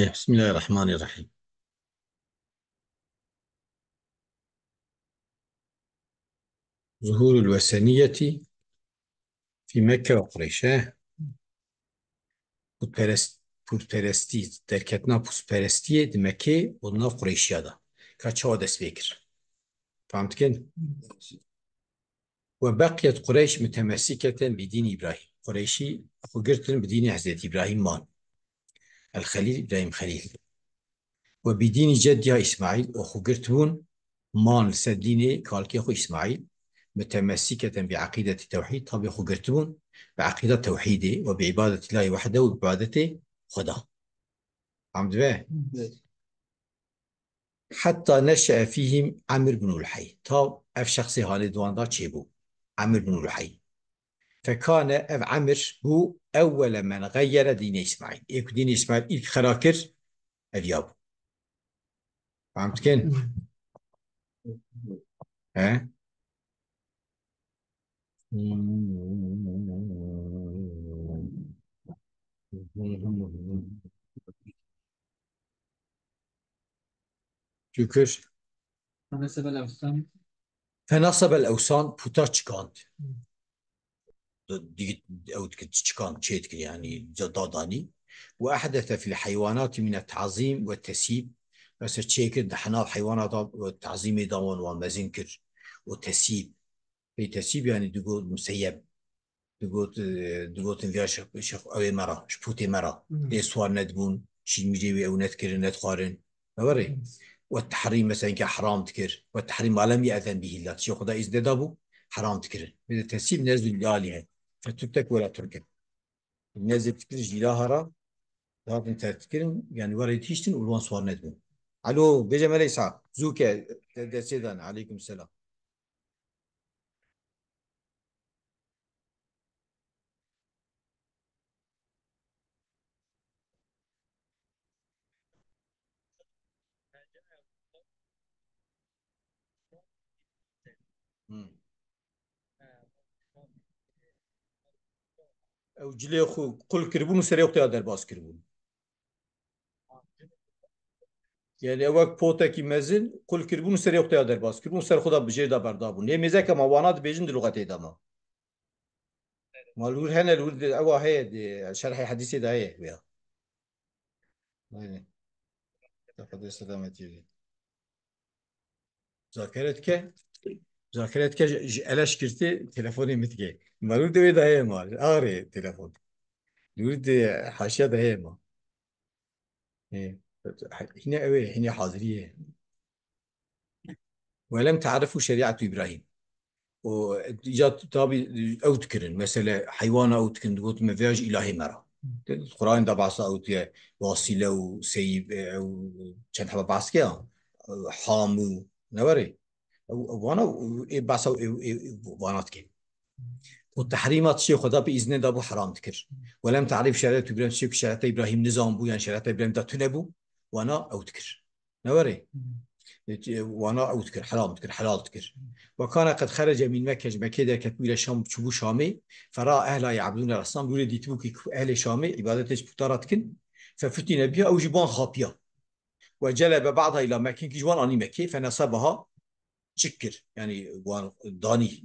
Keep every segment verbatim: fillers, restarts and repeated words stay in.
بسم الله الرحمن الرحيم. ظهور الوثنية في مكة وقريش. He? Putperest, putperestî, derketina putperestiyê di Mekkê û di nav Qureyşiya de. Ka çawa dest pê kir? Fam dikin? وبقيت قريش متمسكة بدين إبراهيم. Qureyşî xwe girtin bi dînê Hezretî Îbrahîm man. الخليل، Îbrahîm Xelîl. وبدين جدها إسماعيل، û xwe girtibûn, man li ser dînê kalkê xwe Îsmaîl, متمسكة بعقيدة التوحيد، tabê xwe girtibûn bi eqîda tewhîdê, وبعبادة الله وحده، û bi ibadetê Xweda. Fam dibe? Evet. حتى نشأ فيهم عمرو بن لحي. Ta ev şexsê hanê di wan de çêbû. Amr bin Luhay. فكان، ev Amr bû, أول من غير دين إسماعيل. Ê ku dînê Îsmaîl îlk xera kir, ev ya bû. Fam dikin? He? Şükür. فنصب الأوثان. فنصب الأوثان، puta çikand. Di-, di-, ew dikir, çikan çê dikir, yani, ca-, dadanî. وأحدث في الحيوانات من التعظيم والتسييب. Mesela çê kir di henav heywanata û tazîmê da wan, wan mezin kir. Û tesîb. Pê tesîb yani digot museyeb. Digot, e, digotin viya şex-, şex-, ew ê me ra, ji pûtê me ra. Hmm. Lê swar nedibûn, şîrmîrê wê ew nedikirin, nedixwarin. Ew rê. Hmm. We tehrîm mesela ke heram dikir. We tehrîm ma lem ye'zen bihî llah. Tişê Xweda îzne dabû, heram dikirin. Wê de tesîb nezdul îlahî he. Fetutek wela turke. Nezdê dikir ji îlaha ra, dihatin terk dikirin, yani we rê tihiştin û li wan swar nedibûn. Alo, bêje Mele Îsa, zû ke, te destê dan. Aleykum selam. Hmm. Ew cilê xwe qul kiribûn û serê xwe ya derbas kiribûn. Yani ew wek potekî mezin qul kiribûn û serê xwe ya derbas kiribûn, ser xwe da bi jêr da berdabûn. Lê mêzeke ma wana dibêjin di luxetê de ma. Ma li wir hene, li wir di, ewa heye, di şerhê hedîsê de heye ya. Aynen. Te Xwedê selametî bê. Muzakere dike, muzakere dike ji, ji eleş girtî telefonê min dike. Ma li wir di wê de heye ma. Arê telefon. Li wir di haşiya de heye ma. Ê, hîne ew ê, hîne hazirî ye. ولم تعرفه شريعة إبراهيم. û îca tabî ew dikirin. Mesele heywana ew dikirin, digot me vêya ji îlahê me re. Quran da behsa ew diye, wasîle û seyîb, e, ew çend heba behs ke ya, e, ham û newerê. Ew, ew vana, ew, ê behsa ew, ew, ew, ew vana dike. Û tehrîma tişê Xweda bi îznê da bû heram dikir. Welem tarif şerîet Îbrahîm, tişê ku şerîeta Îbrahîm nizan bû, yan şerîeta Îbrahîm da tune bû, wana ew dikir. Newerê. Hmm. E, wana ew dikir, heram dikir, helal dikir. Hmm. Ve kana qed xerece min Mekke, ji Mekkê derketibû ile Şam, çûbû Şamê, fera ehla ya'budûne asnam, lûrê dîtibû ki ehlê Şamê îbadetê ji putara dikin, fefutîne biha, ew ji wan xapiya. Ve celebe ba'da ila Mekke, ki ji wan anî Mekkê, fenesebaha, çik kir, yani wan danî.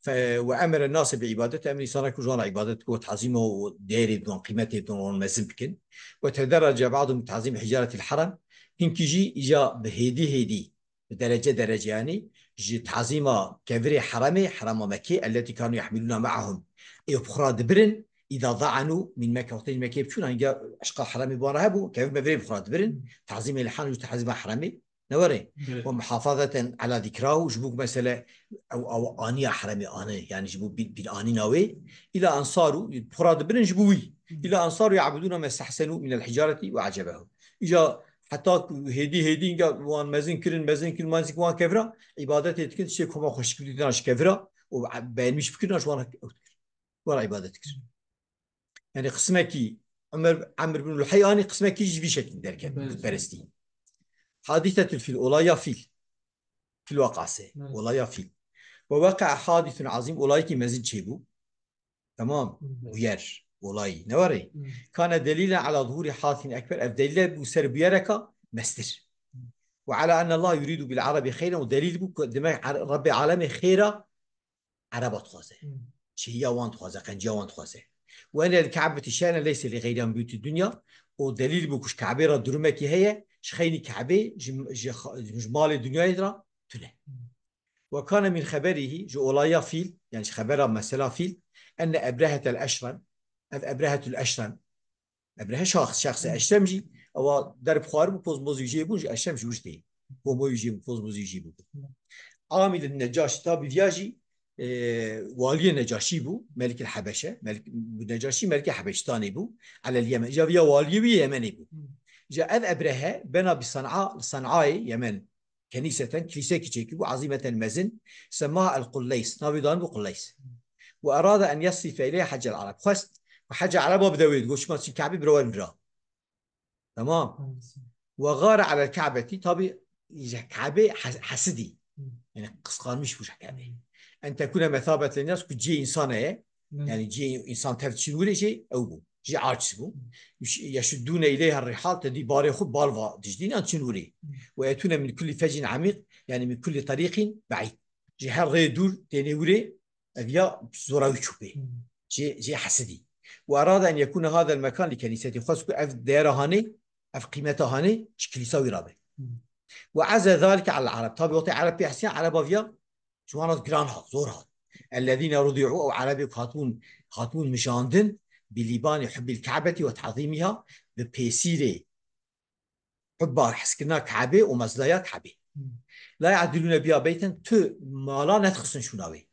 Fe-, ve emere nase bi îbadet, emrî însana ku ji wan re îbadet bike, ve tazîma û değerê bidon, qîmetê bidon, wan mezin bikin. Ve tederece ba'dum bi tazîm hicaretil herem, hinkî jî îca bi hêdî hêdî, bi derece derece yani, ji tazîma kevirê heremê, herema Mekkê, elletî kanu yahmiluna ma'ahum, ê bi xwe re dibirin, îda za'anu min Mekke, wextê ji Mekkê biçûn, hingî eşqa heremê bi wan re hebû, kevir mevirê bi xwe re dibirin, tazîmê li herem û tazîma heremê, Newerê. Evet. Ve muhafazeten ala zikrahu, ji bo ku mesele ew, ew aniya heremê ane, yani ji bo bir, bir anîna wê. Îla ensaru, pura dibirin ji bo wî. Hı. Îla ensaru ya'buduna mestehsenu minel hicareti ve acebehu. Îca heta ku hêdî hêdî inga wan mezin kirin, mezin kirin, mezin kirin wan kevira, îbadetê dikin, tiştê ku hema xweşik bidîtin ji kevira, û beğenmiş bikirin, ji wan ew dikir. Wan îbadet dikir. Yani qismekî Emer, Emr bin Luhey anî, qismekî ji vî şeklî derket, evet, putperestî. Hadîsetul fîl, olaya fîl. Fîl vakası, evet, olaya fîl. Ve waqa'a hadîsun azîm, olayekî mezin çêbû. Tamam, evet, bûyer. olayî, ne were? Hmm. Kane delîlen ala zuhûrî hadîsin ekber, ev delîl bû ser bûyereka mestir. Ve ala enne Allah yuridu bil Arabi xeyren, û delîl bû ku demek Ar-, Rabbê alemê xêra Ereba dixwaze. Hmm. Çêhiya wan dixwaze, qenciya wan dixwaze. Ve enne lil Ka'beti şe'nen leyse li geyriha min buyuti dunya, û delîl bû ku ji Ka'bê re durumekî heye, ji xeynî Ka'bê, ji, ji, ji malê dinyayê re tune. Hmm. Ve kane min xeberihî, ji olaya fîl, yani ji xebera mesela fîl, enne Ebrehetel Eşrem, ev Ebrehetul Eşrem, Ebrehe şax-, şexse Eşrem jî, ewa derb xwaribû, poz moz wî jê bûn, ji Eşrem ji wir tê. Komo wî jê bû, poz moz wî jê bû. Amîl Necaşî, tabî viya jî, e, waliyê Necaşî bû, Melikil Hebeşe, Melik, Necaşî Melikê Hebeşistanê bû, elel Yemen. Îja viya waliyê wî Yemenê bû. Îja ev Ebrehe bena bi San'a, San'ayê Yemen, keniseten, kilîsekî çêkî bû, azîmeten mezin, semaha el Qulleys, navê dan bû Qulleys. Ve erada en yesrife ileyha haccel Arab. Xwest ku hecca Ereba bide wê, digot, "Şima çi Ka'bê bira werin vira." Tamam. Ve gare alel Ka'beti, tabi, ji Ka'bê hes-, hesidî. Hmm. Yani kıskanmış bû ji Ka'bê. En tekune mesabeten nas ku cihê însan heye, Hmm. yani cihê însan tev çin wire jê, ew bû. Jê aciz bû. Hmm. Yeş-, yeşuddûne ileyha rihal, te dî barê xwe bal va dijdîn yan çin wire. Hmm. Ve yetûne min kulli fecin amîq, yani min kulli terîqin be'îd. Ji her rê dûr tênê wire, ev ya zora wî çûpê. Hmm. Jê, jê hesidî. Ve erada en yekûne hadel mekan li kenîsetî. Xwest ku ev değera hanê, ev qîmeta hanê ji kilîsa wî rabe. Hmm. Ve eze zalike alel Arab. Tabi wextê Ereb pê hesiyan, Ereba viya ji wan re giran hat, zor hat. Ellezîne rudi'û, ew Erebê ku hatibûn, hatibûn mijandin, bi lîbanî hubbil Ka'beti ve ta'zîmîha, bi pêsîrê hubba, hezkirina Ka'bê û mezlaya Ka'bê. Hmm. La ya'dilûne biha beyten, tu mala nedixistin şûna wê.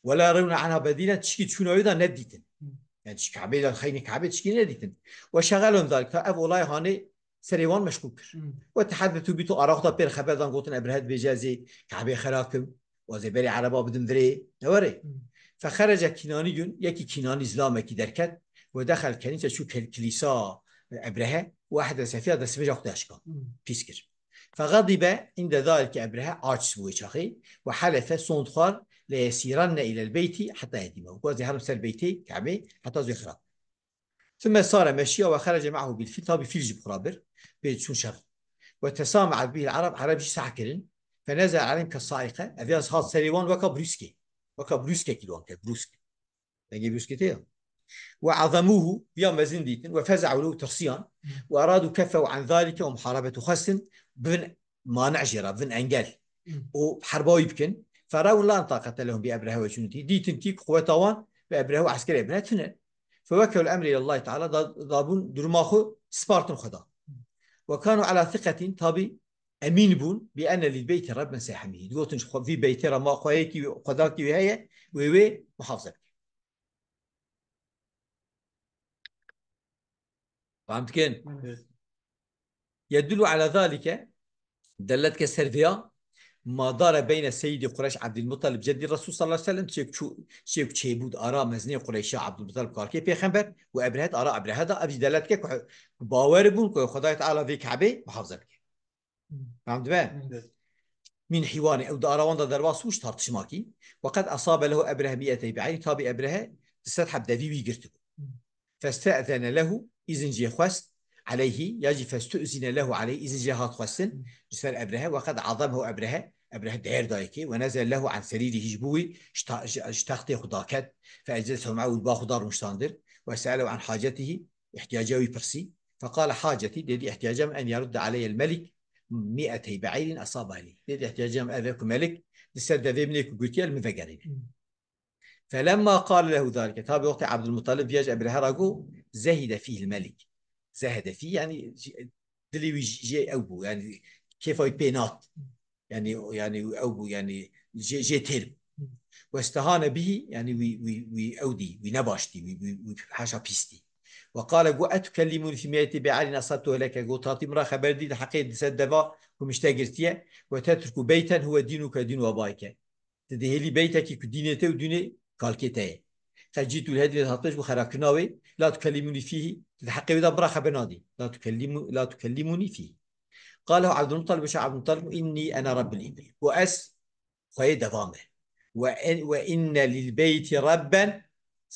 Wela rewna anha bedîlen, tişkî çûna wê de nedîtin. Hmm. Yani tişkî Ka'bê de, xeynî Ka'bê tişkî nedîtin. Ve şegelon zalik, ta ev olay hanê serê wan meşgûl kir. Hmm. Ve teheddetu bî, tu araxta pêr xeber dan, gotin, Ebrehe dibêje ez ê Ka'bê xera kim, û ez ê berê Ereba bidim virê, ne were? Hmm. Fexerece Kinaniyun, yekî Kinanî zilamekî derket, ve dexel kenîse, çû kel-, kilîsa Ebrehe, ve ehdese fiha, destmêja xwe daşka. Hmm. Pîs kir. Fexadibe inde zalike Ebrehe, aciz bû wê çaxê, ve helefe, sond xwar, leyesîranne ilel beyti heta yedîme. Û ku ez ê herim ser beytê Ka'bê heta zê xira. Thumme sare meşiya ve xerece me'hu bil fîl, tabi fîl jî bi xwe re bir, pê çûn şer. Ve tesama'a bihil Arab, Ereb jî seh kirin. Fe nezele aleyhim ke sa'iqe, ev ya hat serê wan weka brûskê. Weka brûskekî li wan ket, brûsk. Dengê brûskê tê ya. Ve azemûhu, viya mezin dîtin, ve feza'u lehu, tirsiyan, ve eradu keffehu an zalike, ve muharebetu, xwestin bivin mane jê re, bivin engel. Hmm. Û herba wî bikin. Ferewun la taqete lehum bi Ebrehe ve cunudî. Dîtin kî quweta wan bi Ebrehe û eskerê Ebrehe tune. Fewekkew el emre ilallahi teala, da-, dabûn duruma xwe spartin Xweda. Ve kanu ala thiqetin, tabi emîn bûn, bi enne lil beyti rabben sehemî. Digotin, xwe vî beytê re ma xweyekî wê, Xwedakî wê heye, wê wê muhafaza bike. Fam dikin? Evet. Yedullu ala zalike, delet ke ser vêya, ma dare beyne Seyyidî Qureyş Ebdülmuttalib ceddî Resul sallallahu aleyhi ve sellem, çêk çû-, çêk çêbû di ara mezinê Qureyşa Ebdülmuttalib kalkê pêxember û Ebrehe di ara Ebrehe da, ev jî delet ke ku, ku bawer bûn ku Xwedayê Teala vê Ka'bê muhafaza bike. Fam dibe? Evet. Min hiwanê, ew di ara wan de derbas bû ji tartişmakî. Ve qed asabe lehu Ebrehe mi'etey be'îr, tabî Ebrehe di sed heb devî wî girtibû. Feste'zene lehu, îzin jê xwest, aleyhî, ya jî festu'zine lehu aleyhî, îzin jê hat xwestin, ji ser Ebrehe, ve qed azemhu Ebrehe, Ebrehe değer dayekê, ve nezele lehu an serîrî, hîç bû wî ji ta-, ji, ji textê xwe daket, fe eclese me'hu, li ba xwe da rûniştandir, ve se'elehu an hacetihî, ihtiyaca wî pirsî, feqale hacetî, dedi ihtiyaca min en yerudde aleyel melik mi'etey be'îrin asabe aleyhî. Dedi ihtiyaca min ev e ku melik di ser devê min ê ku girtiye li min vegerîne. Hmm. Felemma qale lehu zalike. Tabî wextê Ebdulmuttalib viya ji Ebrehe re got, zehide fîhil melik. Zehide fî, yani, dilê wî jê ew bû, yani, kêfa wî pê nat. Yani, yani, ew bû, yani, jê, jê têr bû. Westehane bihî, yani, wî, wî, wî ew dî, wî nebaş dî, wî, wî, wî haşa pîs dî. Ve qale, got, etukellimûnî fî mî'etî be'îrin esabtuhu leke. Got, tatî min re xeber dî, di heqê di sed deva ku min ji te girtiye, ve tetruku beyten huwe dînuke dînu abayke. Tu dihêlî beytekî ku dînê te û dînê kalkê te ye. Qed cîtu lil hedî, hatibû xerakirina wê, la tukellimûnî fîhî, tu di heqê wê de min re xeber nadî. La tukellimû-, la tukellimûnî fîhî. Qale Ebdulmuttalib, şa Ebdulmuttalib, înnî ene Rabbul îbîl. Got ez xweyê deva me. Ve en-, ve inne lil beyti rabben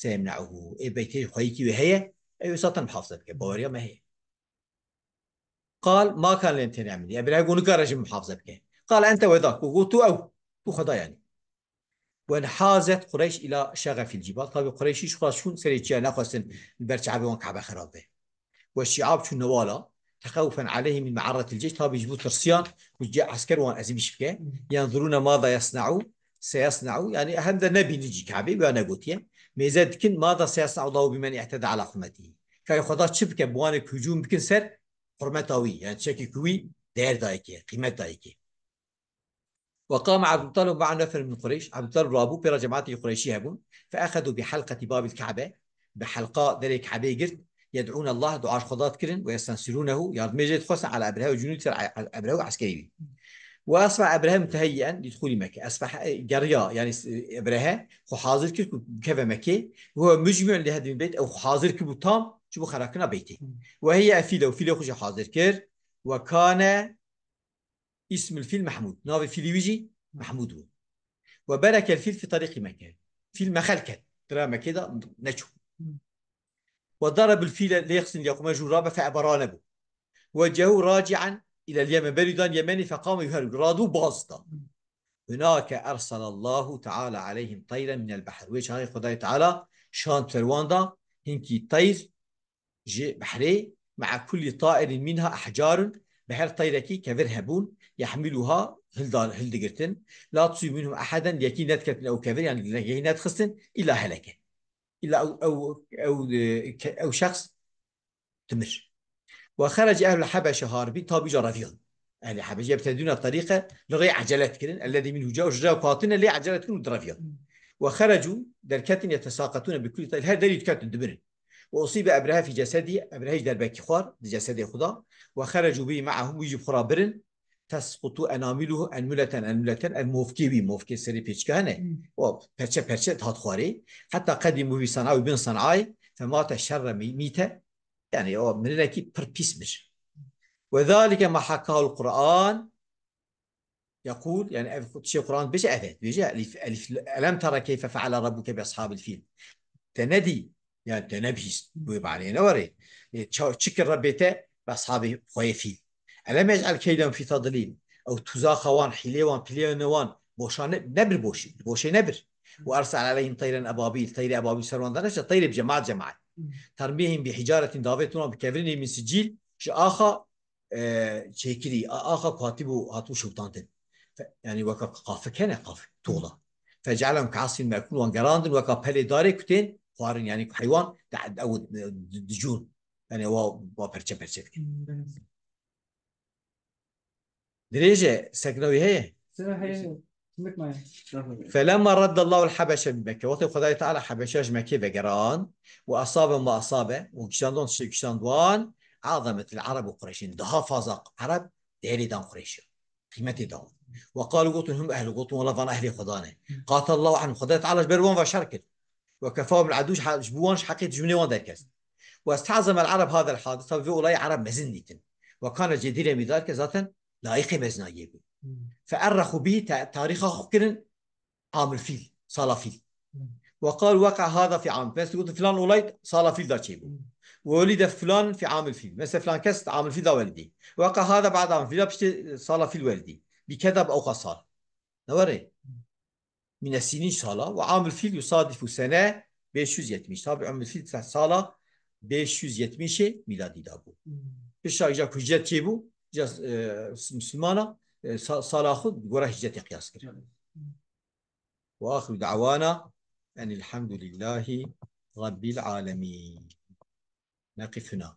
سيمنعه. Ê beytê xweyîkî wê heye, ew ê zaten muhafaza bike. Baweriya me heye. قال: ما كان لي أن أمتنع منه. Ebrehîm got nikare ji min muhafaza bike. قال: أنت وذاك. Got, got tu ew. Tu Xweda yanî. وانحازت قريش إلى شغف الجبال. Tabî Qureyşî ji xwe çûn serê çiya, nexwestin li ber Çabê wan Kabe xerab be. والشعاب çûn newala. تخوفا عليه من معرة الجيش. Tabî ji bo tirsiyan ku cî esker wan ezmîş bike. ينظرون ماذا يصنع، سيصنع. Yanî hem de nebînin cî Kabê, wî ya negotiye. Mêze dikin, ماذا سيصنع الله بمن اعتدى على حرمته. Kayê Xweda çi bike bi wanê ku hicûm bikin ser hurmeta wî. Yanî çekî ku wî değer dayike, qîmet dayike. وقام عبد المطلب مع نفر من قريش. Abdulmutalib rabû, pê re cemaetê Qureyşî hebûn. فأخذوا بحلقة باب الكعبة. Bi helqa derê Kabeyê girt. يدعون الله, dua ji Xweda dikirin. ويستنصرونه, yardimê jê dixwestin, على أبرهة وجنوده, ser Ebrehe û eskerê wî. وأصبح أبرهة متهيئا لدخول مكة. Esbah, e, geriya, yanî, e, Ebrehe xwe hazir kir ku bikeve Mekê. وهو مجمع لهدم البيت, ew xwe hazir kir bû tam ji bo xerakirina beytê. وهيأ فيله, fîlê xwe jî hazir kir. وكان اسم الفيل محمود. Navê fîlê wî jî Mehmûd bû. وبرك الفيل في طريق مكة. Fîl mexel ket. Di rêya Mekê de neçû. وضرب الفيل ليقصد اليقمة, jû rabe, فأبرا, nebû. وجهه راجعا إلى اليمن. Berî dan Yemenê, فقام يهرول. Radû baz da. هناك أرسل الله تعالى عليهم طيرا من البحر. Wê çaxê Xwedayê Teala şand ser wan da hinkî teyr ji behrê, مع كل طائر منها أحجار, bi her teyrekî kevir hebûn, يحملها, hilda-, hildigirtin, لا تصيب منهم أحدا, yekî nediketin ew kevir, yanî yekî nedixistin, إلا هلك. Îlla ew, ew, ew, e, ke-, ew şexs dimir. وخرج أهل الحبشة هاربين, tabî ca reviyan. Ehlê Hebşe yebtedûne terîqe, li rê ecele dikirin. الذي منه جاءوا, ji rêya ku hatine lê ecele dikirin û direviyan. وخرجوا, derketin, يتساقطون بكل طريق, her derî diketin, dibirin. وأصيب أبرهة في جسده, Ebrehe jî derbekî xwar, di cesedê xwe da. وخرجوا به معهم, wî jî bi xwe re birin. تسقط أنامله أنملة أنملة, ev movkê wî, movkê serê pêçika hene, Hmm. o perçe perçe hat xwarê. حتى قدموا به صنعاء, wî bin Sen'ayê, فمات شر مي-, ميتة, yanî o mirinekî pir pîs mir. وذلك ما حكاه القرآن يقول, yanî ev tiştê Quran dibêje, ev e, dibêje, ألف، ألف، ألم تر كيف فعل ربك بأصحاب الفيل. Te nedî, yanî te nebihîst, wê manê ne were. E, ça-, çi kir Rebbê te bi eshabê xwe yê fîl? ألم يجعل كيدهم في تضليل. Ew tuzaxa wan, hîlê wan, pilêyên wan boşa ne-, nebir boşî, boşê nebir. وأرسل عليهم طيرا أبابيل. Teyrê ebabîl ser wan de neşe, teyrê bi cemaat cemaat. ترميهم بحجارة, davêtin wan bi kevirînê min sicîl, ji axa, e, çêkirî, a-, axa ku hatibû, hatibû şewitandin. Fe-, yanî weka qafik hene, qafik, tola. فجعلهم كعصف مأكول, wan gerandin weka pelê darê ku tên xwarin, yanî ku heywan di-, ew di-, di-, dicûn. Yanî wa, wa perçe perçe dikin. Hmm, belê. Dirêj e, sekna wî heye? Sera heye, timik maye. فلما رد الله الحبشة من مكة, wextê Xwedayê Teala Hebeşa ji Mekkê vegerand, وأصابهم ما أصابهم, û kişand wan tiştê kişand wan, عظمت العرب قريشا, daha fazla Ereb değerê dan Qureyşî. Qîmetê dan. وقالوا, gotin, هم أهله, gotin, wela van ehlê Xweda ne. قاتل الله عنهم, Xwedayê Teala ji ber wan ve şer kir. وكفاهم العدو, ji he-, ji bo wan ji heqê dijminê wan derkest. واستعظم العرب هذا الحادث, tabi vê olayê Ereb mezin dîtin. وكان جديرا بذلك, zaten layiqê mezinayiyê bû. Hmm. فأرخوا به, ta-, tarîxa xwe kirin عام الفيل, sala fîl. Hmm. وقالوا وقع هذا في عام الفيل. Mesela gotin filan olay sala fîl da çêbû. Hmm. وولد فلان في عام الفيل. Mesela filan kes عام الفيل da welidî. وقع هذا بعد عام الفيل, ya piştî sala fîl welidî. بكذا, bi ewqa sal. Ne were? من السنين, sala. وعام الفيل يصادف سنة beş yüz yetmiş. Tabi عام الفيل sa-, sala beş yüz yetmişê mîladî de bû. Hmm. Pişta îca ku hicret çêbû, îca, e, s-, Musulmana, e, sa-, sala xwe bi gora hicretê qiyas kir. Evet. وآخر دعوانا أن الحمد لله رب العالمين. نقف هنا.